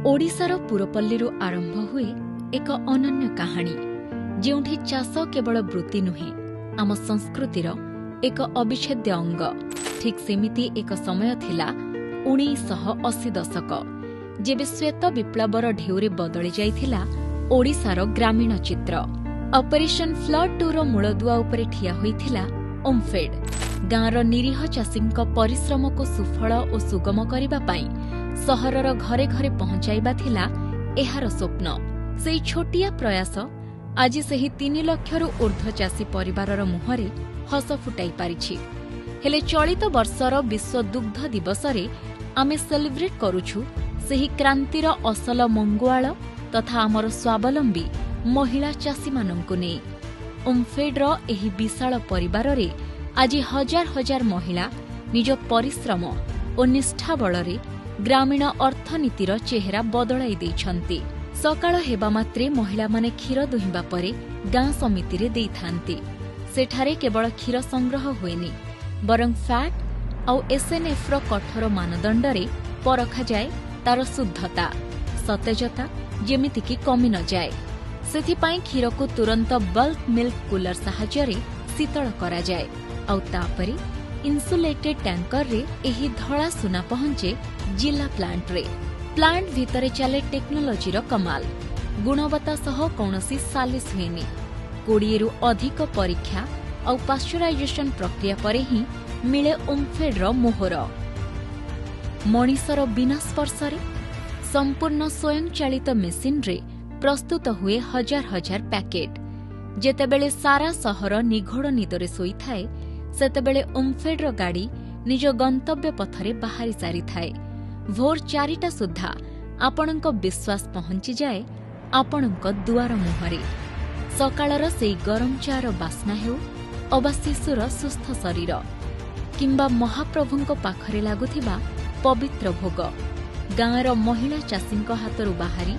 ଓଡ଼ିଶାର ପୁରପଲ୍ଲୀରୁ ଆରମ୍ଭ ହୁଏ ଏକ ଅନନ୍ୟ କାହାଣୀ, ଯେଉଁଠି ଚାଷ କେବଳ ବୃତ୍ତି ନୁହେଁ, ଆମ ସଂସ୍କୃତିର ଏକ ଅବିଚ୍ଛେଦ୍ୟ ଅଙ୍ଗ। ଠିକ୍ ସେମିତି ଏକ ସମୟ ଥିଲା 1980 ଦଶକ, ଯେବେ ଶ୍ୱେତ ବିପ୍ଳବର ଢେଉରେ ବଦଳି ଯାଇଥିଲା ଓଡ଼ିଶାର ଗ୍ରାମୀଣ ଚିତ୍ର। ଅପରେସନ୍ ଫ୍ଲଡ୍ ଟୁର ମୂଳଦୁଆ ଉପରେ ଠିଆ ହୋଇଥିଲା ଓମ୍ଫେଡ୍। ଗାଁର ନିରୀହ ଚାଷୀଙ୍କ ପରିଶ୍ରମକୁ ସୁଫଳ ଓ ସୁଗମ କରିବା ପାଇଁ ସହରର ଘରେ ଘରେ ପହଞ୍ଚାଇବା ଥିଲା ଏହାର ସ୍ୱପ୍ନ। ସେଇ ଛୋଟିଆ ପ୍ରୟାସ ଆଜି ସେହି 3 ଲକ୍ଷରୁ ଊର୍ଦ୍ଧ୍ୱ ଚାଷୀ ପରିବାରର ମୁହଁରେ ହସ ଫୁଟାଇ ପାରିଛି। ହେଲେ ଚଳିତ ବର୍ଷର ବିଶ୍ୱ ଦୁଗ୍ଧ ଦିବସରେ ଆମେ ସେଲିବ୍ରେଟ୍ କରୁଛୁ ସେହି କ୍ରାନ୍ତିର ଅସଲ ମଙ୍ଗୁଆଳ ତଥା ଆମର ସ୍ୱାବଲମ୍ବୀ ମହିଳା ଚାଷୀମାନଙ୍କୁ ନେଇ। ଓମ୍ଫେଡ୍ର ଏହି ବିଶାଳ ପରିବାରରେ ଆଜି ହଜାର ହଜାର ମହିଳା ନିଜ ପରିଶ୍ରମ ଓ ନିଷ୍ଠା ବଳରେ ଗ୍ରାମୀଣ ଅର୍ଥନୀତିର ଚେହେରା ବଦଳାଇ ଦେଇଛନ୍ତି। ସକାଳ ହେବା ମାତ୍ରେ ମହିଳାମାନେ କ୍ଷୀର ଦୁହିଁବା ପରେ ଗାଁ ସମିତିରେ ଦେଇଥାନ୍ତି। ସେଠାରେ କେବଳ କ୍ଷୀର ସଂଗ୍ରହ ହୁଏନି, ବରଂ ଫ୍ୟାଟ୍ ଆଉ ଏସ୍ଏନ୍ଏଫ୍ର କଠୋର ମାନଦଣ୍ଡରେ ପରଖାଯାଏ ତାର ଶୁଦ୍ଧତା, ସତେଜତା ଯେମିତିକି କମି ନଯାଏ। ସେଥିପାଇଁ କ୍ଷୀରକୁ ତୁରନ୍ତ ବଲ୍କ ମିଲ୍କ କୁଲର ସାହାଯ୍ୟରେ ଶୀତଳ କରାଯାଏ, ଆଉ ତାପରେ ଇନ୍ସୁଲେଟେଡ୍ ଟ୍ୟାଙ୍କରରେ ଏହି ଧଳା ସୁନା ପହଞ୍ଚେ ଜିଲ୍ଲା ପ୍ଲାଣ୍ଟରେ। ପ୍ଲାଣ୍ଟ ଭିତରେ ଚାଲେ ଟେକ୍ନୋଲୋଜିର କମାଲ। ଗୁଣବତ୍ତା ସହ କୌଣସି ସାଲିସ ହୁଏନି। 20ରୁ ଅଧିକ ପରୀକ୍ଷା ଆଉ ପାଶ୍ଚରାଇଜେସନ ପ୍ରକ୍ରିୟା ପରେ ହିଁ ମିଳେ ଓମ୍ଫେଡ୍ର ମୋହର। ମଣିଷର ବିନା ସ୍ପର୍ଶରେ ସମ୍ପୂର୍ଣ୍ଣ ସ୍ୱୟଂଚାଳିତ ମେସିନ୍ରେ ପ୍ରସ୍ତୁତ ହୁଏ ହଜାର ହଜାର ପ୍ୟାକେଟ୍। ଯେତେବେଳେ ସାରା ସହର ନିଘୋଡ଼ ନିଦରେ ଶୋଇଥାଏ, ସେତେବେଳେ ଓମ୍ଫେଡ୍ର ଗାଡ଼ି ନିଜ ଗନ୍ତବ୍ୟ ପଥରେ ବାହାରି ସାରିଥାଏ। ଭୋର 4ଟା ସୁଦ୍ଧା ଆପଣଙ୍କ ବିଶ୍ୱାସ ପହଞ୍ଚିଯାଏ ଆପଣଙ୍କ ଦୁଆର ମୁହଁରେ। ସକାଳର ସେଇ ଗରମ ଚା'ର ବାସ୍ନା ହେଉ ଅବା ଶିଶୁର ସୁସ୍ଥ ଶରୀର କିମ୍ବା ମହାପ୍ରଭୁଙ୍କ ପାଖରେ ଲାଗୁଥିବା ପବିତ୍ର ଭୋଗ, ଗାଁର ମହିଳା ଚାଷୀଙ୍କ ହାତରୁ ବାହାରି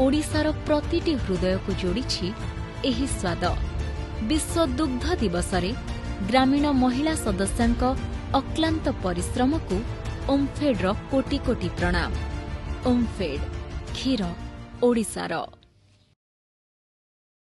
ଓଡ଼ିଶାର ପ୍ରତିଟି ହୃଦୟକୁ ଯୋଡ଼ିଛି ଏହି ସ୍ୱାଦ। ବିଶ୍ୱ ଦୁଗ୍ଧ ଦିବସରେ ଗ୍ରାମୀଣ ମହିଳା ସଦସ୍ୟଙ୍କ ଅକ୍ଲାନ୍ତ ପରିଶ୍ରମକୁ ଓମ୍ଫେଡ୍ର କୋଟି କୋଟି ପ୍ରଣାମ। ଓମ୍ଫେଡ୍, କ୍ଷୀର ଓଡ଼ିଶାର।